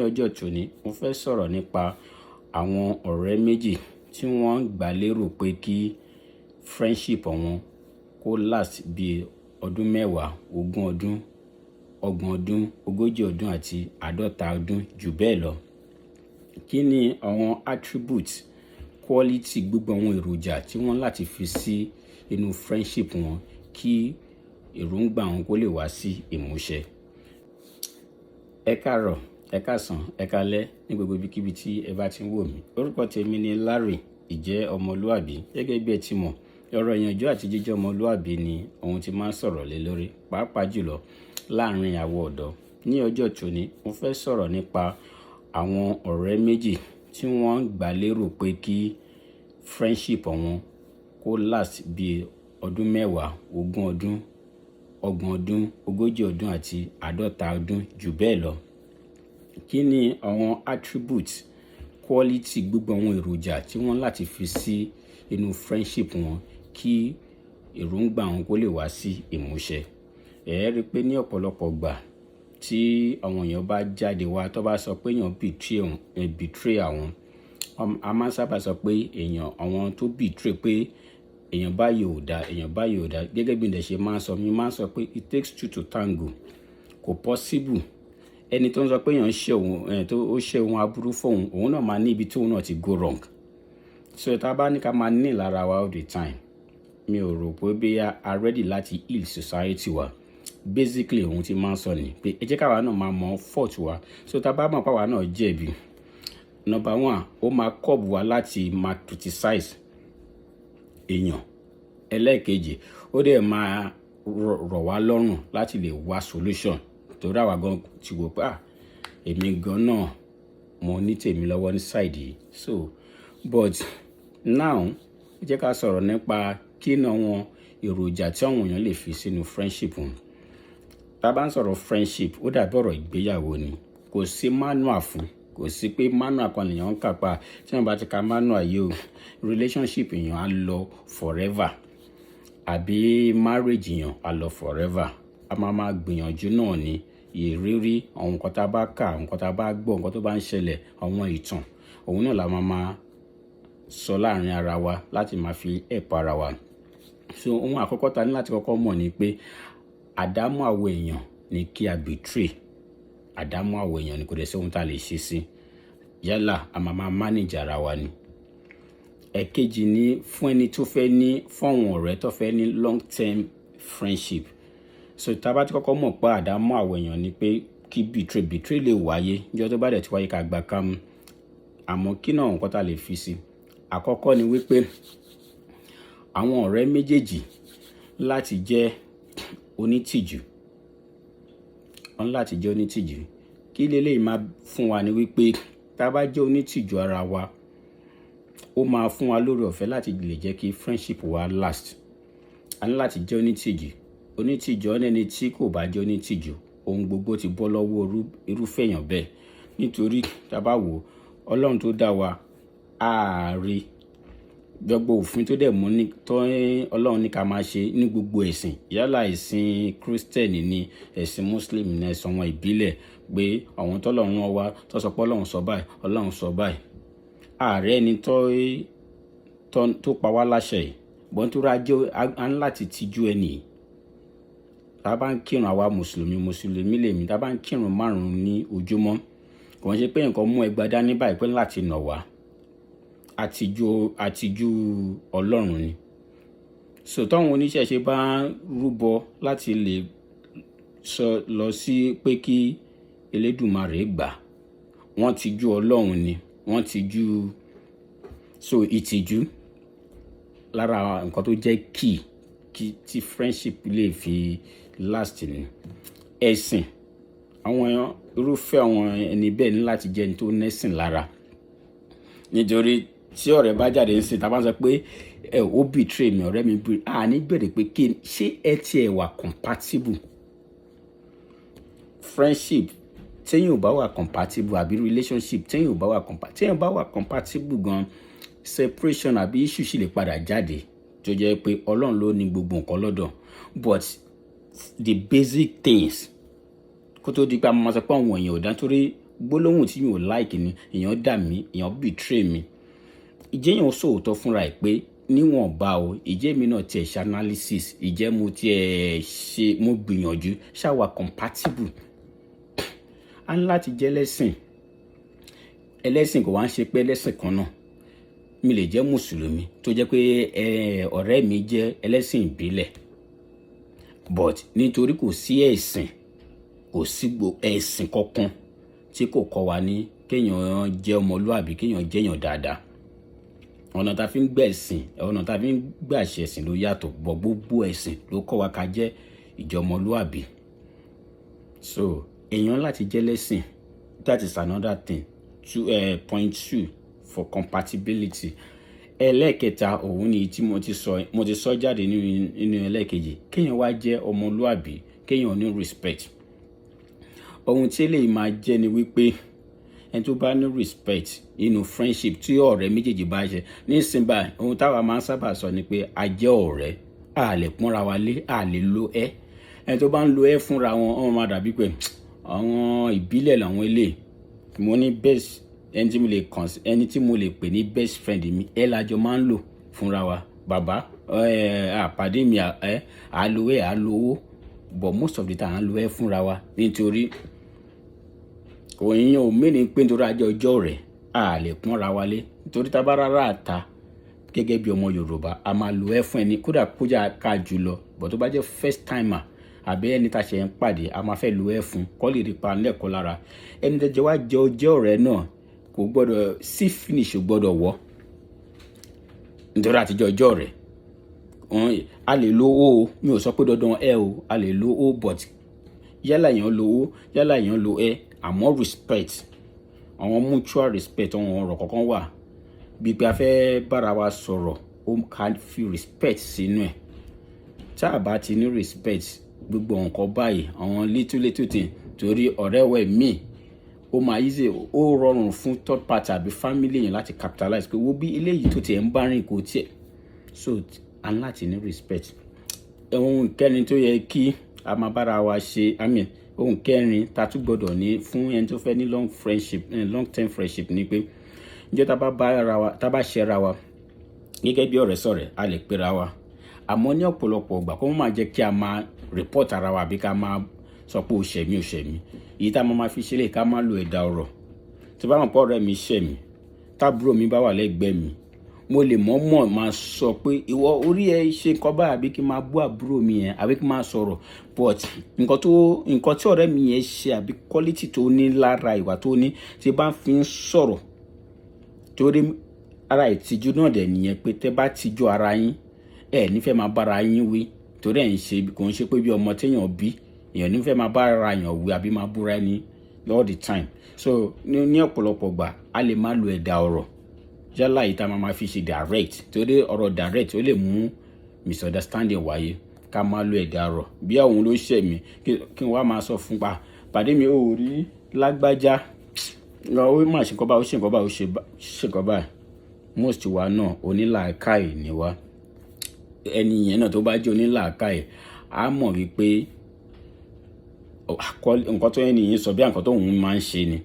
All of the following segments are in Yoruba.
Ọjọ́ tòní, mo fẹ́ sọ̀rọ̀ nípa àwọn ọ̀rẹ́ méjì tí wọ́n gbà lérò pé kí friendship wọn kó last bí ọdún 10, 20 ọdún, 30 ọdún, 40 ọdún àti 50 ọdún jù bẹ́ẹ̀ lọ. Kí ni àwọn attributes, quality, gbogbo àwọn èròjà tí wọ́n láti fi sí inú friendship wọn kí èròǹgbà wọn kó lè wá sí ìmúṣẹ? Ẹ káàárọ̀, ẹ káàsán, ẹ káalẹ́ ní gbogbo ibikíbi tí ẹ bá ti ń wò mí. Orúkọ tèmi ni Larry, ìjẹ́ ọmọlúàbí. Gẹ́gẹ́ bí ẹ ti mọ̀, ọ̀rọ̀ ìyànjú àti jíjẹ́ ọmọlúàbí ni ohun tí máa ń sọ̀rọ̀ lé lórí, pàápàá jùlọ láàárín àwọn ọ̀dọ́. Ní ọjọ́ tòní, mo fẹ́ sọ̀rọ̀ nípa àwọn ọ̀rẹ́ méjì tí wọ́n gbà lérò pé kí friendship wọn kó last bí ọdún 10, 20 ọdún, 30 ọdún, 40 ọdún àti 50 ọdún jù bẹ́ẹ̀ lọ. Kí ni àwọn attributes, quality, gbogbo àwọn èròjà tí wọ́n láti fi sí inú friendship wọn kí èròǹgbà wọn kó lè wá sí ìmúṣẹ? Ẹ rí i pé ní ọ̀pọ̀lọpọ̀ ìgbà tí àwọn èèyàn bá jáde wá, tó bá sọ pé èèyàn betray òun, betray àwọn, a máa ń sábà sọ pé èèyàn àwọn tó betray, pé èèyàn báyìí ò dá, èèyàn báyìí ò dá. Gẹ́gẹ́ bí ǹdẹ̀ ṣe máa ń sọ, mi máa ń sọ pé it takes two to tango. Kò possible, ẹni tó ń sọ pé èèyàn ṣe òun ẹ̀, tó ó ṣe ohun aburú fóun, òun náà máa ní ibi tí òun náà ti go wrong. So tá a bá ní ká máa ní ìlara wa all the time, mi ò rò pé bí a ready láti heal society wa. Basically, ohun tí máa ń sọ ni pé ẹ jẹ́ káwa náà máa mọ fault wa. So tá a bá mọ̀ pé àwa náà jẹ̀bi, number one, ó máa curb wa láti máa criticize èèyàn. Ẹlẹ́ẹ̀kejì, ó dẹ̀ máa rọ̀ wá lọ́rùn láti lè wá solution, torí àwa gan ti wò pé, ah, èmi gan náà mo ní tèmi lọ́wọ́ ní side yìí. So but now, ẹ jẹ́ ká sọ̀rọ̀ nípa kí ni àwọn èròjà tí àwọn èèyàn lè fi sínú friendship wọn. Tá a bá ń sọ̀rọ̀ friendship, ó dàbí ọ̀rọ̀ ìgbéyàwó ni. Kò sí manual fún, kò sí pé manual kan lèèyàn ń kà pa. Tí wọ́n bá ti ka manual yìí o, relationship èèyàn á lọ forever àbí marriage èèyàn á lọ forever. A máa máa gbìyànjú náà ní ìrírí, àwọn nǹkan tá a bá kà, àwọn nǹkan tá a bá gbọ́, nǹkan tó bá ń ṣẹlẹ̀, àwọn ìtàn, òun náà la máa máa sọ láàrin ara wa láti máa fi help ara wa. So ohun àkọ́kọ́ ta ní láti kọ́kọ́ mọ̀ ni pé àdámọ́ àwọn èèyàn ni kí a betray. Àdámọ́ àwọn èèyàn ni, kò dẹ̀ sí ohun tá a lè ṣe sí. Yálà, a máa máa manage ara wa ni. Ẹ̀kejì ni fún ẹni tó fẹ́ ní, fún àwọn ọ̀rẹ́ tó fẹ́ ní long term friendship. So tá a bá ti kọ́kọ́ mọ̀ pé àdámọ́ àwọn èèyàn ni pé kí betray lè wáyé, níjọ́ tó bá dẹ̀ ti wáyé, ká gba kámú. Àmọ́ kí náà nǹkan tá a lè fi sí? Àkọ́kọ́ ni wípé àwọn ọ̀rẹ́ méjèèjì láti jẹ́ onítìjú. Wọ́n láti jẹ́ onítìjú. Kí leléyìí máa fún wa ni wípé tá a bá jẹ́ onítìjú ara wa, ó máa fún wa lóore ọ̀fẹ́ láti lè jẹ́ kí friendship wa last. A ní láti jẹ́ onítìjú. Onítìjú ọ́nà, ẹni tí kò bá jẹ́ onítìjú, ohun gbogbo ti bọ́ lọ́wọ́ irúfẹ́ èèyàn bẹ́ẹ̀. Nítorí tá a bá wò ó, Ọlọ́run tó dá wa, a rí gbogbo òfin tó dẹ̀ mú ní tó Ọlọ́run ní ká máa ṣe ní gbogbo ẹ̀sìn, yálà ẹ̀sìn Christian ni, ẹ̀sìn Muslim ní, ẹ̀sìn àwọn ìbílẹ̀, pé àwọn tọ́lọ́run rán wá tó sọ pé Ọlọ́run sọ báyìí, Ọlọ́run sọ báyìí. Ààrẹ ẹni tó pa wá láṣẹ yìí bọ́n tó rájọ́, a ní láti tijú ẹni yìí. Tá a bá ń kírun, àwa mùsùlùmí, mùsùlùmí lèmi, tá a bá ń kírun márùn-ún ní ojúmọ́, kò ń ṣe pé nǹkan mú ẹgba dání báyìí pé láti nà wá. Àtijú Ọlọ́run ni. So táwọn oníṣẹ̀ṣe bá ń rúbọ láti lè sọ lọ sí pé kí Elédùmarè gbà, wọ́n tijú Ọlọ́run ni, wọ́n tijú. So ìtìjú lára nǹkan tó jẹ́ key kí tí friendship lè fi last ni. Ẹ̀sìn, àwọn irúfẹ́ àwọn ẹni bẹ́ẹ̀ ní láti jẹ́ ẹni tó nẹ́sìn lára. Nítorí tí ọ̀rẹ́ bá jáde nísìnyí, tá a bá sọ pé ẹ ó betray mi, ọ̀rẹ́ mi betray, a ní bèrè pé kí ṣé ẹ tiẹ̀ wà compatible. Friendship téèyàn ò bá wà compatible, àbí relationship téèyàn ò bá wà compatible, téèyàn bá wà compatible gan, separation àbí issue sì lè padà jáde, tó jẹ́ pé Ọlọ́run ló ní gbogbo nǹkan lọ́dọ̀. But the basic things, kó tó di pé a máa sọ pé àwọn èèyàn ò dá, torí Gbólóhùn tí mi ò like ni èèyàn dà mí, èèyàn betray mi. Ìjẹ́ èèyàn sòótọ́ fúnra ẹ̀ pé níwọ̀nba o, ìjẹ́ mi náà tiẹ̀ ṣe analysis, ìjẹ́ mo tiẹ̀ ṣe, mo gbìyànjú ṣáwa compatible. A ní láti jẹ́ ẹlẹ́sìn. Ẹlẹ́sìn kò wá ń ṣe pé ẹlẹ́sìn kan náà. Mi lè jẹ́ Mùsùlùmí tó jẹ́ pé ọ̀rẹ́ mi jẹ́ ẹlẹ́sìn ìbílẹ̀, but nítorí kò sí ẹ̀sìn, kò sí ẹ̀sìn kankan tí kò kọ́ wa ní kéèyàn jẹ́ ọmọlúàbí, kéèyàn jẹ́ èèyàn dáadáa. Ọ̀nà tá fi ń gbẹ̀sìn, ọ̀nà tá fi ń gbà ṣẹ̀sìn ló yàtọ̀, but gbogbo ẹ̀sìn ló kọ́ wa ká jẹ́ ìjọmọlúàbí. So èèyàn láti jẹ́ lẹ́sìn, that is another thing. Two point two for compatibility. Ẹlẹ́ẹ̀kẹta, òun ni tí mo ti sọ, mo ti sọ jáde nínú ẹlẹ́ẹ̀kejì, kéèyàn wá jẹ́ ọmọlúàbí, kéèyàn ní respect. Ohun tí eléyìí máa jẹ́ ni wípé ẹni tó bá ní respect nínú friendship tí ọ̀rẹ́ méjèèjì bá ṣe nísìnyí báyìí, ohun táwa máa ń sábà sọ ni pé a jẹ́ ọ̀rẹ́, a lè pọ́nra wa lé, a lè lo ẹ́. Ẹni tó bá ń lo ẹ́ fúnra wọn, wọ́n máa dàbí pé àwọn ìbílẹ̀ làwọn eléyìí. Mo ní best, ẹni tí mo lè kàn sí, ẹni tí mo lè pè ní best friend mi, ẹ lájọ máa ń lò fúnra wa. Bàbá ẹ àpàdé mi, ẹ à lo ẹ, à lo owó, but most of the time à ń lo ẹ fúnra wa, nítorí òyìn ò mí pé nítorí ajé ọjọ́ rẹ̀ a lè pọ́nra wa lé, nítorí tá a bá rárá ta gẹ́gẹ́ bí ọmọ Yorùbá, a máa lo ẹ fún ẹni kódà kójà ká jù lọ. But tó bá jẹ́ first timer àbí ẹni tá a ṣe ń pàdé, a máa fẹ́ lo ẹ fún kọ́ lè rí pa lẹ́kọ̀ọ́ lára ẹni tẹ́jọ́ wá jẹ́ ọjọ́ ọ̀rẹ́ náà. Kò gbọ́dọ̀ sí finish, gbọ́dọ̀ wọ́ nítorí àtijọ́ ọjọ́ rẹ̀. A lè lo o, mi ò sọ pé dandan ẹ o, a lè lo o, but yálà èèyàn lo o, yálà èèyàn lo ẹ, àmọ́ respect, àwọn mutual respect, àwọn ọ̀rọ̀ kọ̀ọ̀kan wà bíi pé a fẹ́ bára wa sọ̀rọ̀, ó ká fi respect sínú ẹ̀. Tá a bá ti ní respect, gbogbo nǹkan báyìí, àwọn little little thing, torí ọ̀rẹ́ wẹ̀ míì, ó máa easy, ó rọrùn fún third party àbí family yẹn láti capitalize pé wo bí eléyìí tó tiẹ̀ ń bá rìn kò tiẹ̀. So a ní láti ní respect. Ohun kẹrin tó yẹ kí a máa bára wa ṣe, I mean, ohun kẹrin tá a tún gbọ́dọ̀ ní fún ẹni tó fẹ́ ní long friendship, long term friendship ni pé níjọ́ tá a bá bá ara wa, tá a bá ṣẹra wa gẹ́gẹ́ bí ọ̀rẹ́ sọ̀rẹ́, a lè pera wa. Àmọ́ ní ọ̀pọ̀lọpọ̀ ìgbà, kó má jẹ́ kí a máa report ara wa àbí ká máa sọ pé o ṣẹ̀ mí, o ṣẹ̀ mí. Èyí tá a máa fi ṣe lè ká máa lo ẹ̀dà ọ̀rọ̀. Tí bá mọ̀ pé ọ̀rẹ́ mi ṣẹ̀ mí, tábúrò mi bá wà lẹ́gbẹ̀ẹ́ mi, mo lè mọ̀ọ́mọ̀ máa sọ pé ìwọ orí ẹ ṣe nǹkan báyìí, àbí kí n máa bú àbúrò mi yẹn, àbí kí n máa sọ̀rọ̀. But nǹkan tí ọ̀rẹ́ mi yẹn ṣe àbí quality tó ní lára, ìwà tó ní, tí bá fi ń sọ̀rọ̀, torí ara ìtìjú náà dẹ̀ nìyẹn, pé tẹ́ bá tijú ara yín, ẹ nífẹ̀ẹ́ máa bára yín wí, torí ẹ̀ ń ṣe kò ń ṣe pé bí ọmọ téèyàn bí, èèyàn nífẹ̀ẹ́ máa bá ara èèyàn wí àbí máa búra ẹni all the time. So ní ọ̀pọ̀lọpọ̀ gbà, a lè má lo ẹ̀dà ọ̀rọ̀, yálà yìí tá a máa fi ṣe direct, torí ọ̀rọ̀ direct ó lè mú misunderstanding wáyé. Ká máa lo ẹ̀dà ọ̀rọ̀ bí àwọn ló ṣẹ̀ mí, kí n wá máa sọ fún pa pàdé mi, ò rí lágbájá, ó mà ṣe nǹkan báyìí, ó ṣe nǹkan báyìí, ó ṣe nǹkan báyìí. Most wa náà, onílàákàyè ni wá. Ẹni yẹn náà tó bá jẹ́ onílàákàyè, á mọ̀ wípé nǹkan tó ẹni yẹn sọ bí nǹkan tó òun máa ń ṣe ni.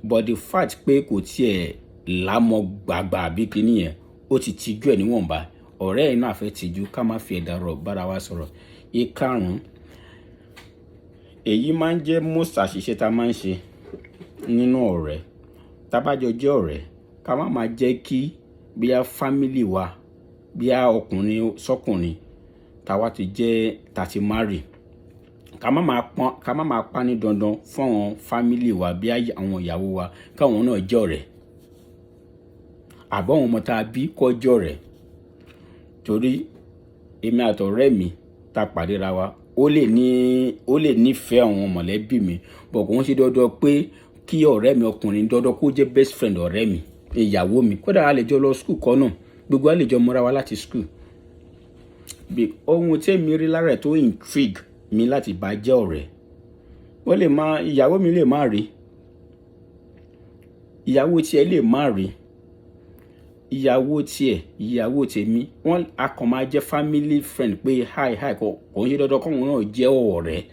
But the fact pé kò tiẹ̀ lámọ̀ gbàgbà àbí kíní yẹn, ó ti tijú ẹ̀ níwọ̀nba, ọ̀rẹ́ ẹ̀ náà fẹ́ tijú. Ká má fi ẹ̀dà rọ̀ bára wa sọ̀rọ̀. Ìkarùn-ún, èyí máa ń jẹ́ most àṣìṣe tá a máa ń ṣe nínú ọ̀rẹ́. Tá bá jọ jẹ́ ọ̀rẹ́, ká má máa jẹ́ kí bíyá family wa, bíyá ọkùnrin sọ́kùnrin, tá wá ti jẹ́ tá ti marry, ká má máa pa ní dandan fún àwọn family wa, bí àwọn ìyàwó wa, káwọn náà jẹ́ ọ̀rẹ́, àbọ̀ àwọn ọmọ tá a bí kó jẹ́ ọ̀rẹ́. Torí èmi àtọ̀rẹ́ mi tá pàdé ra wa, ó lè nífẹ̀ẹ́ àwọn mọ̀lẹ́bí mi, but kò ń ṣe dandan pé kí ọ̀rẹ́ mi ọkùnrin dandan kó jẹ́ best friend ọ̀rẹ́ mi, ìyàwó mi. Kódà a lè jọ lọ school kan náà, gbogbo a lè jọ mọ́ra wa láti school. Bí ohun tí èmi rí lára ẹ̀ tó intrigue mi láti bá jẹ́ ọ̀rẹ́, ó lè má, ìyàwó mi lè má rí, ìyàwó tiẹ̀ lè má rí, ìyàwó tiẹ̀, ìyàwó tèmi, wọ́n a kàn máa jẹ́ family friend pé hi hi, kò ń ṣe dandan kóun náà jẹ́ ọ̀rẹ́.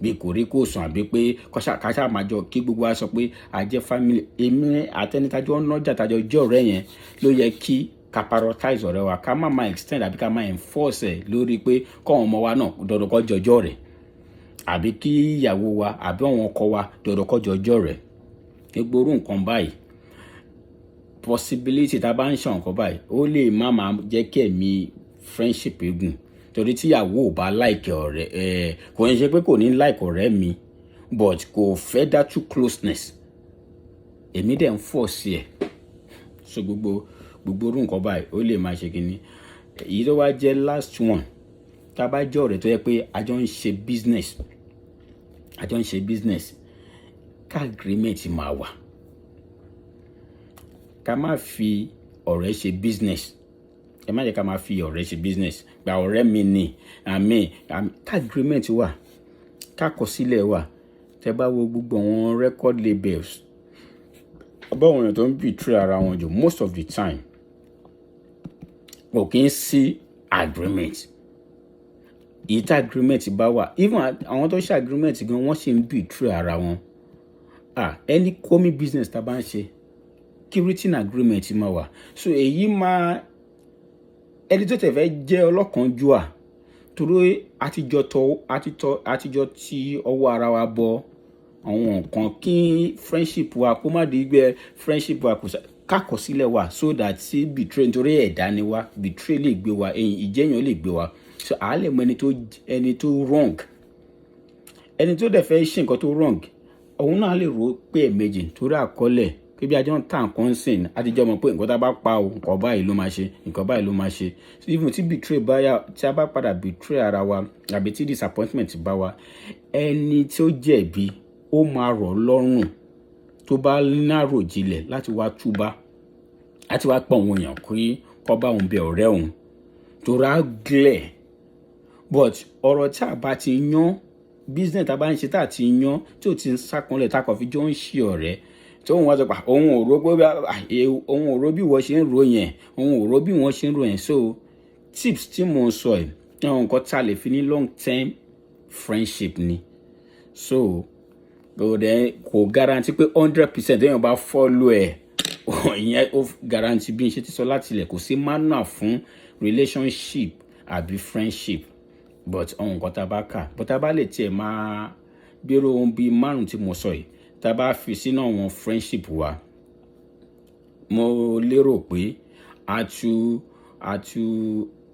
Bí kò rí kò sùn, àbí pé káṣá máa jọ kí gbogbo wa sọ pé a jẹ́ family. Èmi àtẹnitájọ́ nájà tájọ́ jẹ́ ọ̀rẹ́ yẹn ló yẹ kí ká prioritize ọ̀rẹ́ wa, ká má máa extend àbí ká máa enforce ẹ̀ lórí pé kọ́wọn ọmọ wa náà dandan kó jọjọ́ rẹ̀, àbí kí ìyàwó wa àbí àwọn ọkọ wa dandan kó jọjọ́ rẹ̀. Gbogbo irú nǹkan báyìí, possibility tá a bá ń ṣe nǹkan báyìí, ó lè má máa jẹ́ kí ẹ̀mí friendship gùn, torí tíyàwó ò bá like ọ̀rẹ́ ẹ̀, kò ń ṣe pé kò ní like ọ̀rẹ́ mi, but kò fẹ́ that too closeness, èmi dẹ̀ ń force ẹ̀. So gbogbo irú nǹkan báyìí, ó lè máa ṣe kínní. Èyí tó wá jẹ́ last one, tá a bá jẹ́ ọ̀rẹ́ tó yẹ pé a jọ ń ṣe business, a jọ ń ṣe business, ká agreement máa wà. Ká má fi ọ̀rẹ́ ṣe business. Ẹ má jẹ́ ká máa fi ọ̀rẹ́ ṣe business. Gba ọ̀rẹ́ mi ni àmì, ká agreement wà, ká kọsílẹ̀ wà. Tẹ́ bá wo gbogbo àwọn record labels, báwọn èèyàn tó ń betray ara wọn jù, most of the time kò kí ń sí agreement. Èyí tí agreement bá wà, even àwọn tó ṣe agreement gan, wọ́n sì ń betray ara wọn. Ah, any common business tá a bá ń ṣe, kí written agreement máa wà. So èyí máa ẹni tó tẹ̀ fẹ́ jẹ́ ọlọ́kànjúà, torí àtijọ́ tí ọwọ́ ara wa bọ àwọn nǹkan, kí friendship wa kó má di gbẹ friendship wa kò kákọsílẹ̀ wà, so that tí betray, nítorí ẹ̀dá ni wa, betray lè gbé wa, ìjẹ́yàn lè gbé wa. So à á lè mọ ẹni tó wrong. Ẹni tó dẹ̀ fẹ́ ṣe nǹkan tó wrong, òun náà lè rò pé ẹ̀ẹ̀mejì, torí àkọọ́lẹ̀ pé bí ajọ́ ń ta nǹkan sìn, àtijọ́ mọ̀ pé nǹkan tá a bá pa o, nǹkan báyìí ló máa ṣe, nǹkan báyìí ló máa ṣe. So even tí betray bá yà, tí a bá padà betray ara wa, àbí tí disappointment bá wa, ẹni tí ó jẹ̀bi, ó máa rọ̀ lọ́rùn tó bá náròjinlẹ̀ láti wá túbá, láti wá pọ̀ òun èèyàn kí kọ́ bá òun bẹ ọ̀rẹ́ òun, torí á glẹ̀. But ọ̀rọ̀ tí a bá ti yan, business tá a bá ń ṣe, tá a ti yan, tí ò ti ń sákanlẹ̀, tá a kàn fi jọ ń ṣe ọ̀rẹ́, tí òun wá sọ pé òun ò rò pé òun ò rò bí ìwọ ṣe ń rò yẹn, òun ò rò bí wọ́n ṣe ń rò yẹn. So tips tí mò ń sọ yìí, àwọn nǹkan tá a lè fi ní long term friendship ni. So kò dẹ̀ kò guarantee pé 100% èèyàn bá follow ẹ̀, ìyẹn ó guarantee. Bí n ṣe ti sọ láti ilẹ̀, kò sí manual fún relationship àbí friendship, but àwọn nǹkan tá a bá kà, but tá a bá lè tiẹ̀ máa bírò ohun bíi márùn tí mo sọ yìí, tá a bá fi sínú àwọn friendship wa, mo lérò pé a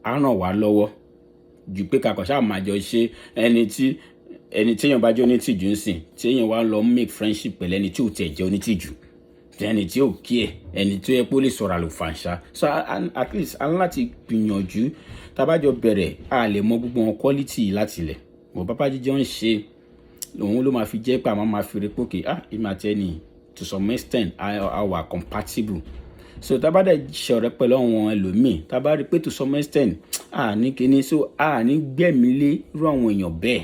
ràn wá lọ́wọ́ ju pé kakọ̀ ṣáà máa jọ ṣe. Ẹni tí èèyàn bá jẹ́ onítìjú ń sìn, tí èèyàn wá lọ make friendship pẹ̀lú ẹni tí ò tiẹ̀ jẹ́ onítìjú, ẹni tí ò kí ẹ̀, ẹni tó yẹ pé ó lè sọ̀rọ̀ àlùfàǹṣá. So at least a ní láti gbìyànjú. Tá a bá jọ bẹ̀rẹ̀, a lè mọ gbogbo wọn quality láti ilẹ̀ bọ̀. Bàbá jíjọ ń ṣe, òun ló máa fi jẹ́ pé àwọn máa fi rí pókè, ah, èmi àti ẹni to some extent a wà compatible. So tá a bá dẹ̀ ṣọ̀rẹ́ pẹ̀lú àwọn ẹlòmíì, tá a bá rí pé to some extent a ní kíní, so a ní gbẹ̀mí lé irú àwọn èèyàn bẹ́ẹ̀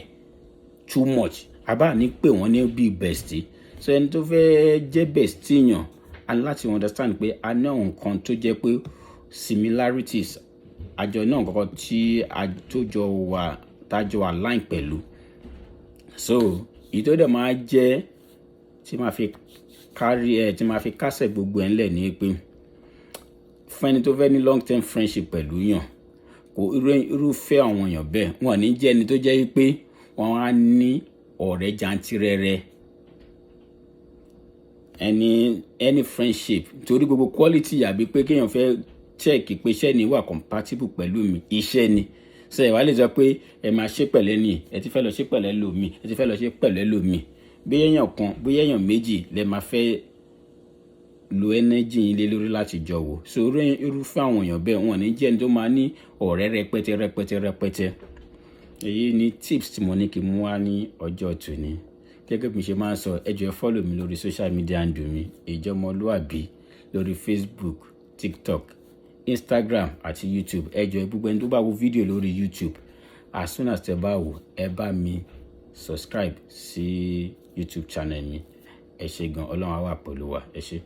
too much, a bá ní pè wọ́n ní bíi bestie. So ẹni tó fẹ́ jẹ́ bestie yàn, a ní láti understand pé a ní àwọn nǹkan tó jẹ́ pé similarities, àjọ náà kankan tí a tó jọ wà, tájọ align pẹ̀lú. So èyí tó dẹ̀ máa jẹ́ tí máa fi kárí ẹ, tí máa fi kásẹ̀ gbogbo ẹ̀ ńlẹ̀ ní pé fún ẹni tó fẹ́ ní long term friendship pẹ̀lú yàn, kò irúfẹ́ àwọn èèyàn bẹ́ẹ̀, wọn ò ní jẹ́ ẹni tó jẹ́ pé wọ́n á ní ọ̀rẹ́ jantirẹrẹ, any friendship, torí gbogbo quality àbí pé kéèyàn fẹ́ check pé iṣẹ́ ni wà compatible pẹ̀lú mi, iṣẹ́ ni. Ṣe ẹ wá lè sọ pé ẹ máa ṣe pẹ̀lẹ́ ni, ẹ ti fẹ́ lọ ṣe pẹ̀lẹ́ lómi, ẹ ti fẹ́ lọ ṣe pẹ̀lẹ́ lómi, bí èèyàn kan, bóyá èèyàn méjì lẹ máa fẹ́ lo energy yín lé lórí láti jọ wò. So irúfẹ́ àwọn èèyàn bẹ́ẹ̀, wọn ní jẹ́ ẹni tó máa ní ọ̀rẹ́ rẹpẹtẹ rẹpẹtẹ rẹpẹtẹ. Èyí ni tips tí mo ní kí n mú wá ní ọjọ́ tòní. Gẹ́gẹ́ bí mo ṣe máa ń sọ, ẹ jọ̀ọ́, ẹ follow mi lórí social media handle mi, Ìjọmọlúàbí, lórí Facebook, TikTok, Instagram àti YouTube. Ẹ jọ̀ọ́, gbogbo ẹni tó bá wo fídíò lórí YouTube, as soon as tẹ́ bá wò, ẹ bá mi subscribe sí YouTube channel mi. Ẹ ṣé gan, Ọlọ́run á wà pẹ̀lú wa. Ẹ ṣé.